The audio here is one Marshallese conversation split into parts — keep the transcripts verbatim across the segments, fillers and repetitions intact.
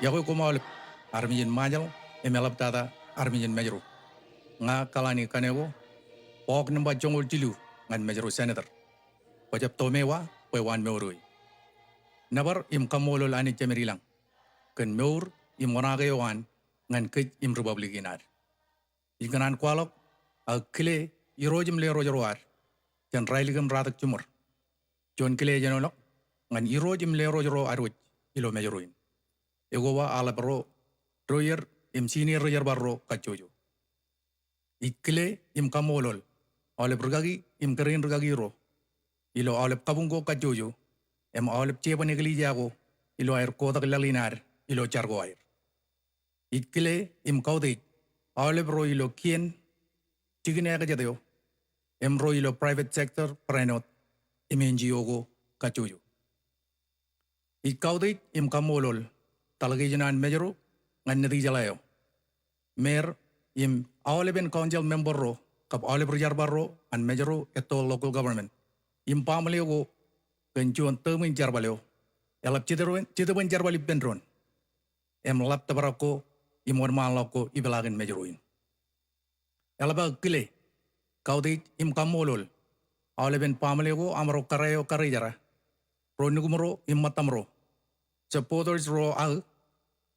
Iọkwe koṃ aolep armej in Ṃajeḷ im eḷaptata armej in Mājro. Ña Kalani Kaneko, bọọk nōṃba joñoul jilu ñan Mājro Senator. Kwōjab tomewa bwe waan mour ewi. Nōbar im kaṃṃoolol Anij Jemedlañ kōn mour im oṇaake eo an ñan kōj im Republic in ad. Ikōṇaan kwaḷọk aō kile irooj im lerooj ro ad jān raelep im ratak jiṃor. Juon kile ejenoḷọk ñan irooj im lerooj ro ad wōj ilo Mājro in. Ekwe ba aolep ro doier im senior ri-jerbal ro kajjojo. Ij kile im kaṃṃoolol aolep rikaki im kōrā in rikaki ro ilo aolep kabuñ ko kajjojo im aolep jeban eklejia ko ilo aer kotak laḷ in ad ilo jar ko aer. Ij kile im kautiej aolep ro ilo kien jikin ekajet eo im ro ilo private sector barāinwōt im N G O ko kajjojo. Ij kautiej im kaṃṃoolol delegation an Mājro ñan Nitijeḷā eo, mayor im aolepen council member ro kab aolep ri-jerbal ro an Mājro etto local government im baaṃle ko kōn juon term in jerbal eo eḷap jitōbōn, jitōbōn jerbal ippān doon im ḷap tōprak ko im wōnṃaanḷọk ko ipeḷaakin Mājro in. Eḷap aō kile, kautiej im kaṃṃoolol aolepen baaṃle ko aṃro kōrā eo karijerā, ro nukuṃ ro im ṃōttam ro, supporters ro aō,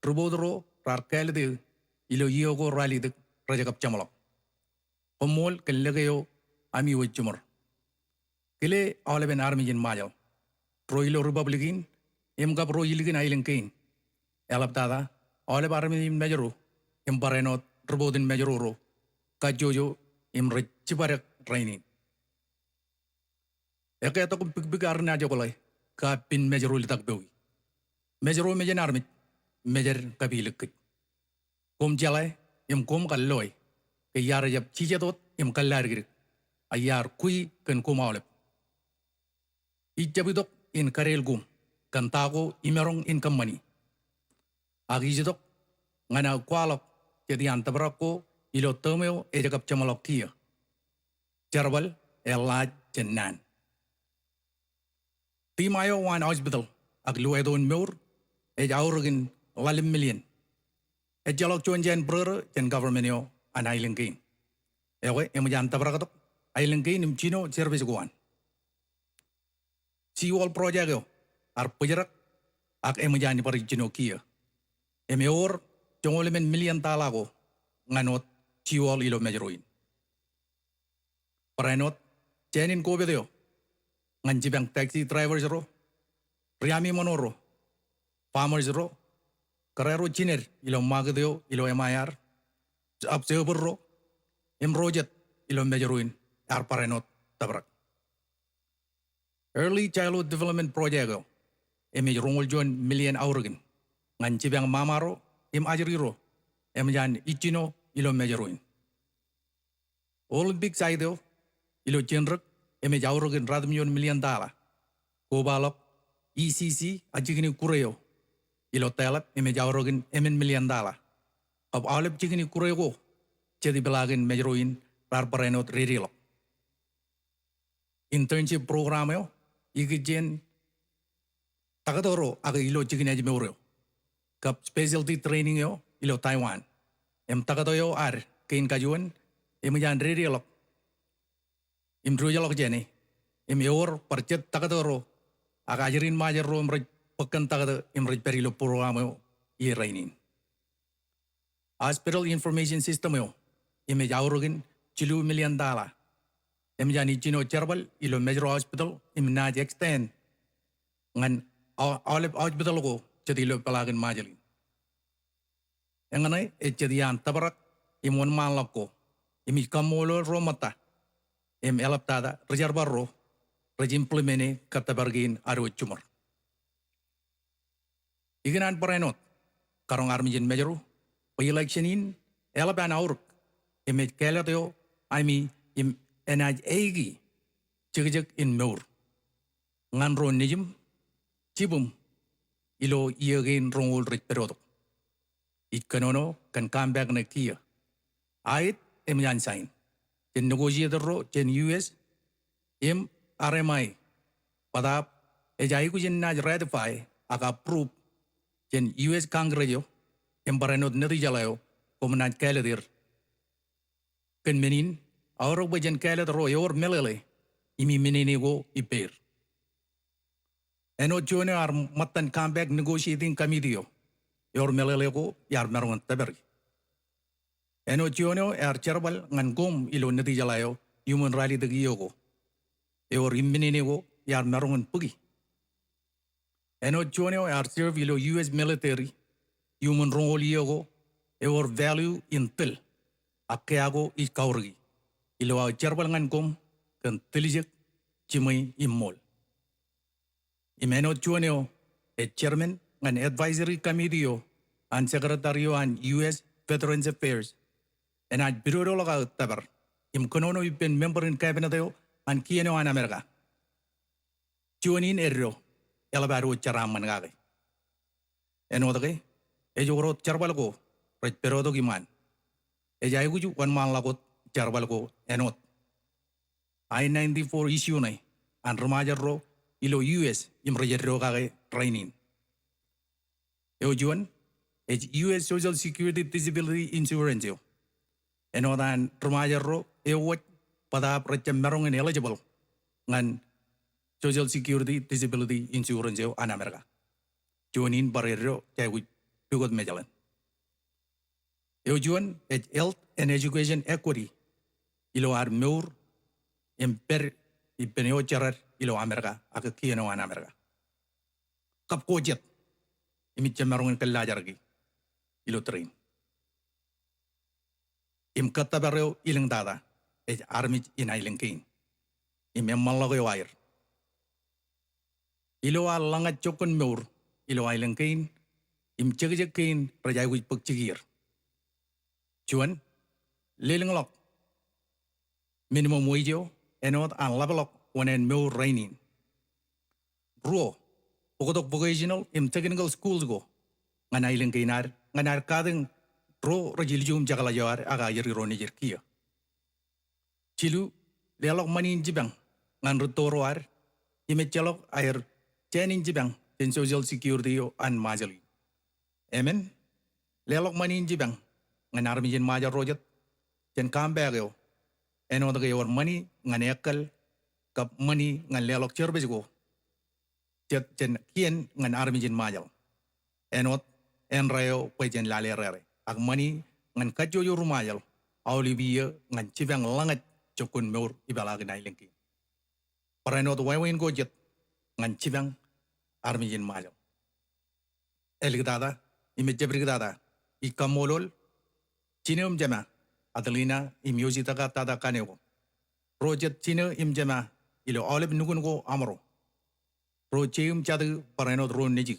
ri-vote ro raar kāālōt eō ilo iiō ko ralitōk rej kab jeṃḷọk. Koṃṃool kōn lōke eo ami wōj jiṃor. Kile aolepen armej in Ṃajeḷ, ro ilo Republic in im kab ro ilikin aelōñ kein, eḷaptata aolep armej in Mājro im barāinwōt ri-vote in Mājro ro kajjojo im rej jibadek rainin. Ekkā tok im bikbik arrin ajokḷe, kab pen Mājro ilitak poi. Mājro mejān armej, mejād kab ilikkij. Koṃ jeḷā im koṃ kar loe ke iar jab jijet wōt im kōllaadikdik, a iar kwe kōn koṃ aolep. Ij jab itok in kadeel koṃ kōn ta ko imaroñ in kōṃṃani. Ak ij itok ñan aō kwaḷọk jet iaan tōprak ko ilo term eo ej kab jeṃḷọk kiiō. Jerbal eḷḷaaj jān naan. Team eo an hospital ak luwātok in mour ej aorōk in ḷalem million. Ejjeḷọk juon jān būrōrō jān government eo an aelōñ kein. Ekwe eṃōj an tōpraktok aelōñ kein im jino service ko an. Seawall project eo ear bōjrak ak eṃōj an bar jino kiiō im ewōr joñoul emān million dollar ko ñan wōt seawall ilo Mājro in. Barāinwōt jān in COVID eo ñan jipañ taxi drivers ro, riami ṃōṇō ro, farmers ro, kōrā ro jined ilo market eo ilo M I R, observer ro im ro jet ilo Mājro in ear barāinwōt tōprak. Early Childhood Development Project eo emōj roñoul juon million aorōkin ñan jipañ ṃaṃa ro im ajri ro eṃōj an ijjino ilo Mājro in. Olympic site eo ilo Jenrōk emōj aorōkin ratimjuon million dollar. Kobaḷọk E C C a jikini kure eo ilo Taiḷap emōj aorōkin emān million dollar. Kab aolep jikini kure ko jet ipeḷaakin Mājro in raar barāinwōt dedeḷọk. Internship program eo ikijjien taktō ro ak ilo jikin ājmour eo, kab specialty training eo ilo Taiwan. Im taktō eo ad kein kajuon eṃōj an dedeḷọk im diwōjḷọk jāne im ewōr bar jet taktō ro ak ajri in Ṃajeḷ ro im rej bōk kōn taktō im rej pād ilo program eo ie rainin. Hospital Information System eo emōj aorōkin jilu million dollar. Eṃōj an ijjino jerbal ilo Mājro Hospital im naaj extend ñan a-, aolep hospital ko jet ilo peḷaakin Ṃajeḷ in. Eñṇe ej jet iaan tōprak im wōnṃaanḷọk ko im ij kaṃṃoolol ro ṃōtta im eḷaptata ri-jerbal ro rej implement e kōttōpar kein ad wōj jiṃor. Ikōṇaan barāinwōt karoñ armej in Mājro bwe election in eḷap an aorōk im ej kāālōt eo ami im enaaj aiki jekjek in mour ñan ro nejiṃ, jibwiṃ ilo iiō kein roñoul rej pād tok. Ij kōnono kōn compact ṇe kiiō. Aet eṃōj an sign jān negotiator ro jān U S im R M I. Bōtaab ej aikuj in naaj ratify ak approve jān U.S. Congress eo im barāinwōt Nitijeḷā eo koṃ naaj kāālōt er. Kōn men in, aorōk bwe jen kāālōt ro ewōr meḷeḷe im ippān ko ippāer. Āinwōt juon eo ear ṃōttan Compact Negotiating Committee eo, ewōr meḷeḷe ko iar maroñ in tōpari. Āinwōt juon eo ear jerbal ñan koṃ ilo Nitijeḷā eo iuṃwin ralitōk iiō ko, ewōr ippān ko iar maroñ in bōki. Āinwōt juon eo ear serve ilo U.S. military iuṃwin roñoul iiō ko, ewōr value in tōl, ak kea ko ij kaurōki ilo aō jerbal ñan koṃ kōn tiljek, jiṃwe im ṃool. Im āinwōt juon eo ej chairman ñan advisory committee eo an secretary eo an U.S. Veterans Affairs, enaaj pidodoḷọk aō tōpar im kōnono ippān member in cabinet eo an kien eo an Amerika. Juon in eddo eḷap ad wōj jeraaṃṃan kake. Āinwōt ke, ejukar wōt jerbal ko rej pedotok iṃaan. Ej aikuj wōnṃaanḷọk wōt jerbal ko āinwōt I ninety-four issue ṇe an ri Ṃajeḷ ro ilo U.S. im rej eddo kake rainin. Eo juon, ej U.S. Social Security Disability Insurance eo. Āinwōt an ri Ṃajeḷ ro eo wōj bōtaab rej jab maroñ in eligible ñan Social Security Disability Insurance eo an Amerika. Juon in bar eddo jej aikuj pukot mejaḷ in. Eo juon ej health and education equity ilo ad mour im pād ippān eo jerad ilo Amerika ak kien eo an Amerika. Kab ko jet im ij jab maroñ in kōllaajraki ilo tōre in. Im kōttōpar eo ilōñtata ej armej in aelōñ kein im eṃṃanḷọk eo aer. Ilo ad ḷōñaj jokkōn mour ilo aelōñ kein im jekjek kein rej aikuj bōk jikier. Juon, lelōñḷọk minimum wage eo āinwōt an ḷapḷọk oṇāān mour rainin. Ruo, bōktok vocational im technical schools ko ñan aelōñ kein ad, ñan ad katakin ro rej ilju im jekḷaj eo ad ak ajri ro nejid kiiō. Jilu, leḷọk ṃani in jipañ ñan rūtto ro ad im ejjeḷọk aer jān in jipañ jān Social Security eo an Ṃajeḷ in. Emān, leḷọk ṃani in jipañ ñan armej in Ṃajeḷ ro jet jān Compact eo, āinwōt ke ewōr ṃani ñan ekkal kab ṃani ñan leḷọk service ko jet jān kien ñan armej in Ṃajeḷ. Āinwōt āinrā eo bwe jen lale rere ak ṃani ñan kajjojo ri Ṃajeḷ aolep iiō ñan jipañ ḷōñaj jokkōn mour ipeḷaakin aelōñ kein. Barāinwōt wāween ko jet ñan jipañ armej in Ṃajeḷ. Āliktata im ejjab diktata, ij kaṃṃoolol jinō im jema, Adelina im Yositaka tata Kaneko, ro jet jinō im jema ilo aolep nukun ko aṃro. Ro jeiū im jatū barāinwōt ro nejū,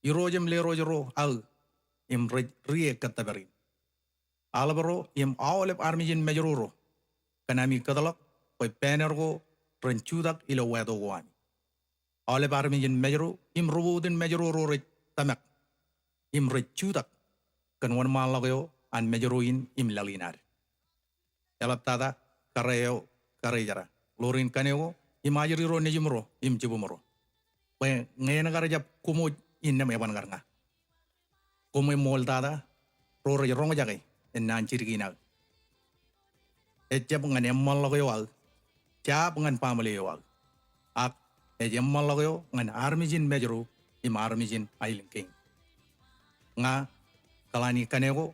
irooj im lerooj ro aō im rej rie kōttōpar in. Aḷap ro im aolep armej in Mājro ro, kōn ami kōtḷọk bwe banner ko ren jutak ilo wāto ko ami. Aolep armej in Mājro im ruboutin Mājro ro rej tōmak im rej jutak kōn wōnṃaanḷọk eo an Mājro in im laḷ in ad. Eḷaptata kōrā eo kōrā ijera. Ḷoor in kaneko im ajri ro nejimro im jibwimro. Bwe ñe en kar jab koṃwōj innām eban kar ña. Koṃ eṃṃooltata ro rej roñjake ennaan jidik in aō. Ejjab ñan eṃṃanḷọk eo aō, jab ñan baaṃle eo aō. Ak ej eṃṃanḷọk eo ñan armej in Mājro im armej in aelōñ kein. Ña Kalani Kaneko,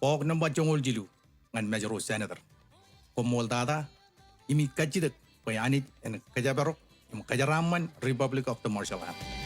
bọọk nōṃba joñoul jilu ñan Mājro Senator. Koṃṃooltata im ij kajjitōk bwe Anij en kōjparok im kōjeraaṃṃan Republic of the Marshall Islands.